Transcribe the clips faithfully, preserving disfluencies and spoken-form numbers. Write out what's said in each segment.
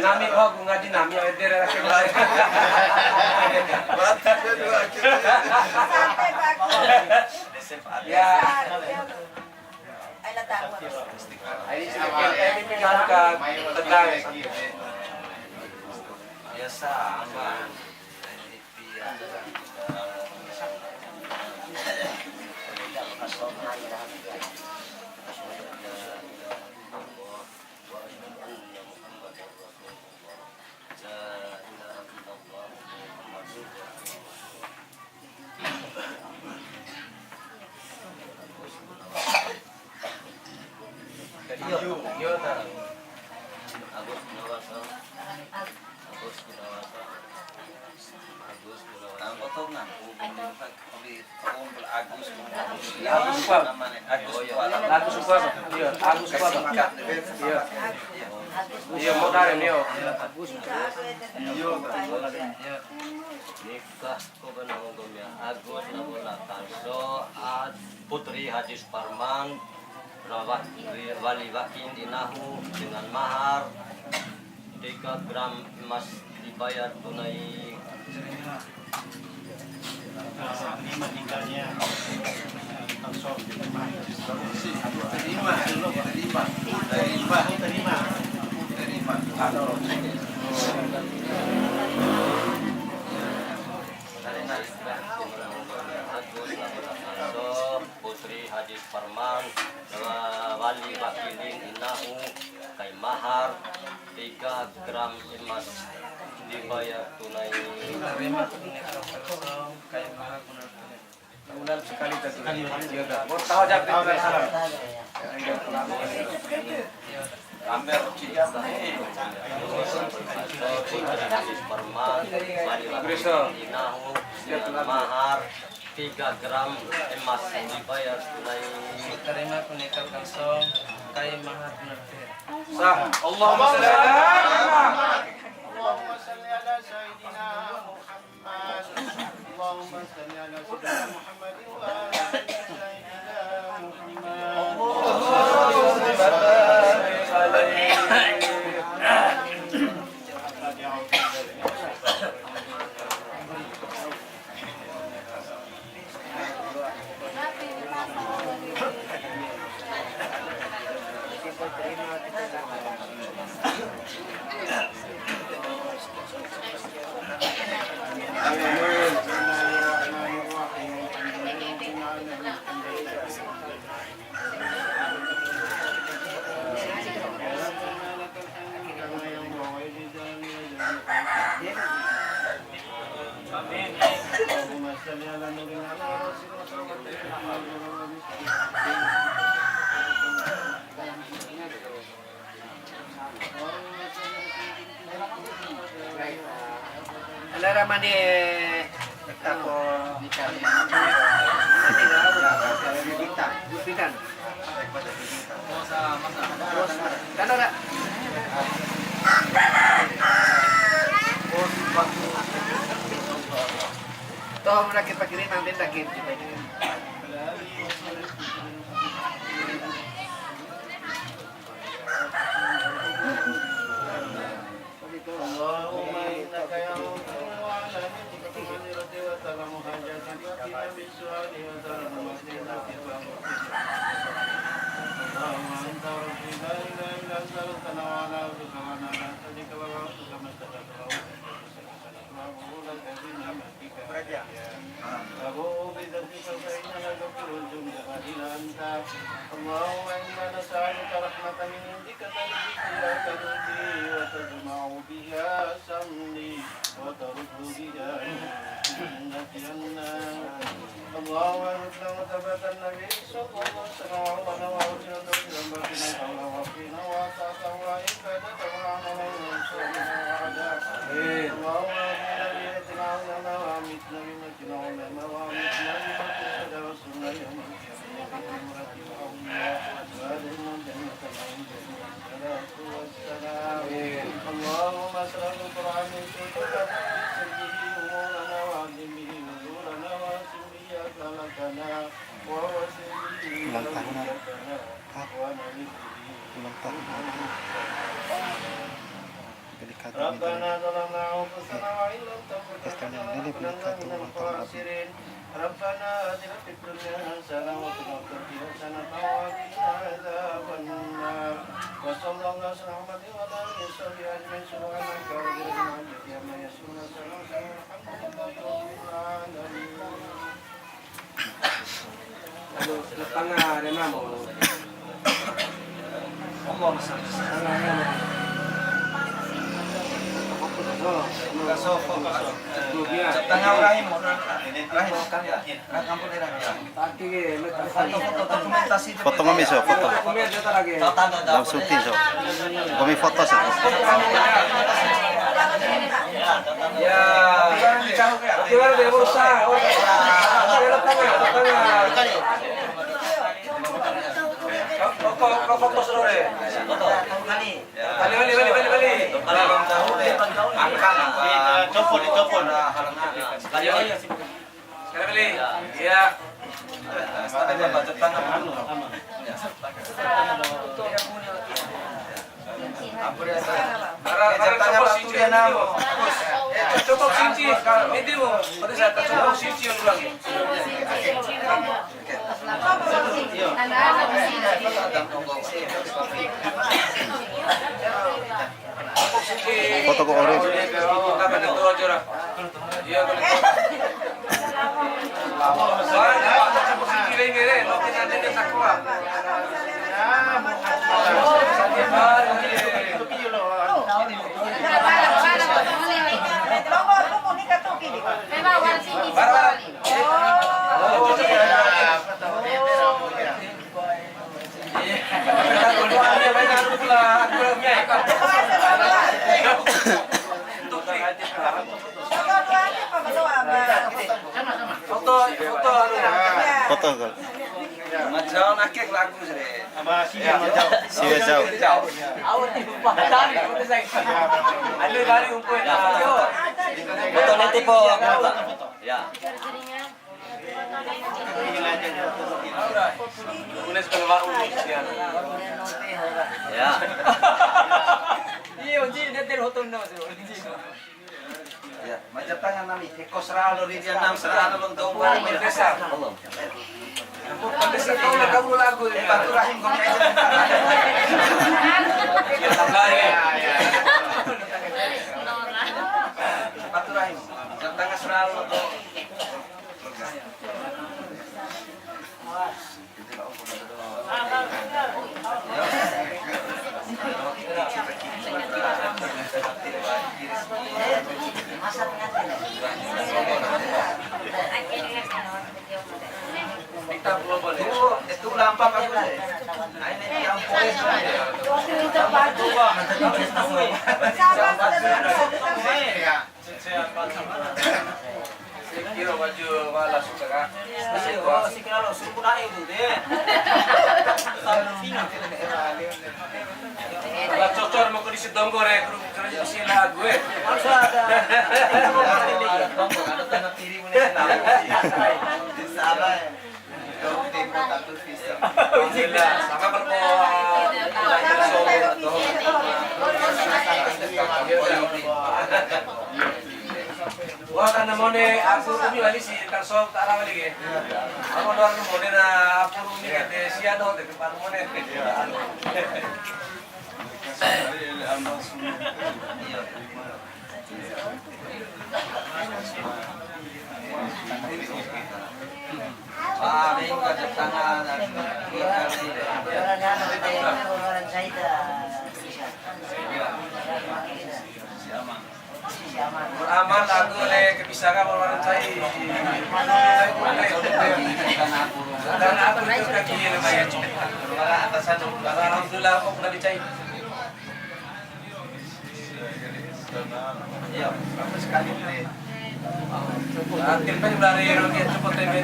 Nami, oh, aku ngaji nami, oh, ede, ede. Santai, Pak. Ya. Ayo, lah, tahu. Ini sedikit, eh, ini kan ke tegang. Biasa, aman. Iyo, iyo, nah. Agus Gunawan, Agus Gunawan. Agus Gunawan. Nah, potongan. Agus Gunawan. Agus Gunawan. Agus Gunawan. Agus Gunawan. Iya, Agus Gunawan. Iya. Iya, modal ini, yo. Agus Gunawan. Iya. Nikah. Ko bana honggo mia Agus na bola Kalso, Ad-, Putri Haji Suparman, rawat ri-, wali wakin inahu dengan mahar tiga gram emas dibayar tunai. Terima nikahnya Kalso. Terima, terima, terima, terima, terima. Putri Haji Suparman, wali wakilin inahu, kai mahar tiga gram emas dibayar tunai. Ulang sekali tadi. Iya, dah. Mau tahu aja, Pak. Ambil. Mahar tiga gram emas dibayar tunai. Terima nikah Kalso, kai mahar tunai. Sah. Allahumma sholli ala Muhammad. Allahumma sholli ala Sayyidina Muhammad. اللهم صل على سيدنا محمد وعلى آل سيدنا محمد. اللهم صل وسلم عليه. Ala ramane tako. Bintang. Kana ra. Toh, mula kita kirim, ambil lagi. اللهم إنك يعفو وعلى منك تقدر وترحم حاجاتنا فينا من سؤال وترحم حاجاتنا في الأمر. اللهم أنت ربي لا إله إلا أنت خلقتنا وأنا عبدك وأنا على عهدك ووعدك ما استطعت وأعوذ بك من شر ما صنعت وأبوء لك بنعمتك علي. وأبوء بذنبي فإنك تغفر الذنوب إلا أنت. اللهم إنا نسألك رحمة من عندك تهدي بها قلبي وتجمع بها شملي وترد بها من الجنة عنا. اللهم ارزقنا متابعة النبي صلى الله عليه وسلم وعمرنا وعافية وتوفيقا باقينا حوله وعافينا وطاعته وعبادته وعمله وصحبه وعلاه. آمين. اللهم احينا بحياتنا علماء وأمتنا بموتنا علماء وأمتنا بموت الشهداء وأحشرنا يوم القيامة مع الأنبياء والأولياء وأدخلنا الجنة مع النبيين عليهم الصلاة والسلام. آمين. اللهم اجعل القرآن قلوبنا ويسر به أمورنا وعظم به نذورنا وأحسن به أخلاقنا ووسع به أولياتنا وأنر به Ulang tahun Abi. Beli kado minta. Rabbana zalamna anfusana wa in lam taghfir lana wa tarhamna lanakunanna minal khasirin. Rabbana atina fid dunya hasanah wa fil akhirati hasanah wa qina adzabannar. Wa sallallahu ala Muhammadin wa ala alihi wa sahbihi ajma'in. Subhanaka rabbil izzati amma yasifun. Wa salamun ala al mursalin. Walhamdulillahi rabbil alamin. Aduh, setengah ada enam. Setengah ada enam. Setengah Rahim. Rahim. Foto ngomi so, foto. Langsung ti so. Ngomi foto so. Ya. Gimana dia berusaha? Foto, foto sore. Balik, balik, balik, balik, balik. Angkat, angkat. Copot, copot. Balik, balik. Sekali balik. Iya. Tapi baca tangan dulu. Ara, ara, copot siji, copot siji. Ini mau. Pada saat copot siji yang ulang. Foto ko ore. Foto, foto, foto. Foto, Kak. Majau nakek lagu sih. Siwe jau. Au ti lupa dari, udah saya. Ada dari umpul. Foto nanti po. Ya. Tulis kalau wa'u, ya. Ya. Iya, Ji, dia dari hotel nama sih, Ji. Ya, macam tangan nami, heko seralo di dia enam seralo untuk desa. Belum. Desa tahu lah kamu lagu ya. Batu Rahim kau aja. Ya, tambah ya. Batu Rahim, macam tangan seralo tuh. Itu lampa apa? Ini yang Kira baju malas suka kan? Iya. Masih, oh, si kira lo suku naik itu deh. Sampai sini. Lah cocor mau ke di Sidonggo re, guru kerja di sini lah gue. Harus ada. Ada tanah kiri mana sih? Salah ya. Alhamdulillah, sama berko. Wah, karena mone aku umi wali si Tarso tak ada wali ke. Aku luar mone na aku umi ke sia do de kepala mone. Aman aku le kebisakan orang cai. Dan aku itu kaki namanya. Alhamdulillah, aku udah dicai. Iya, bagus sekali. Akhir kan dari Rocky cepat tembe.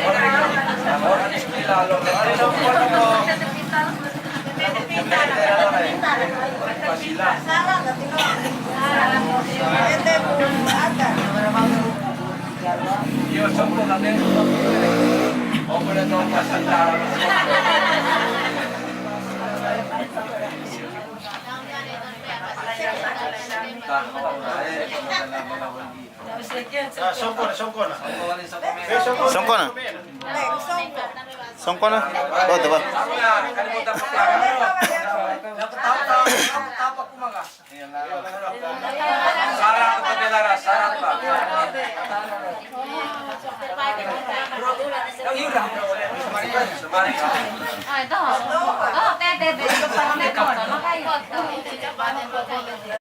Orang gila, lo. Orang gila. Iya, sopo kan, eh? Oh, boleh dong, Mas. Songko na, songko na. Songko na. Songko na. Oh, tuh, Pak. Sarah apa dia, Lara? Sarah apa? Semari.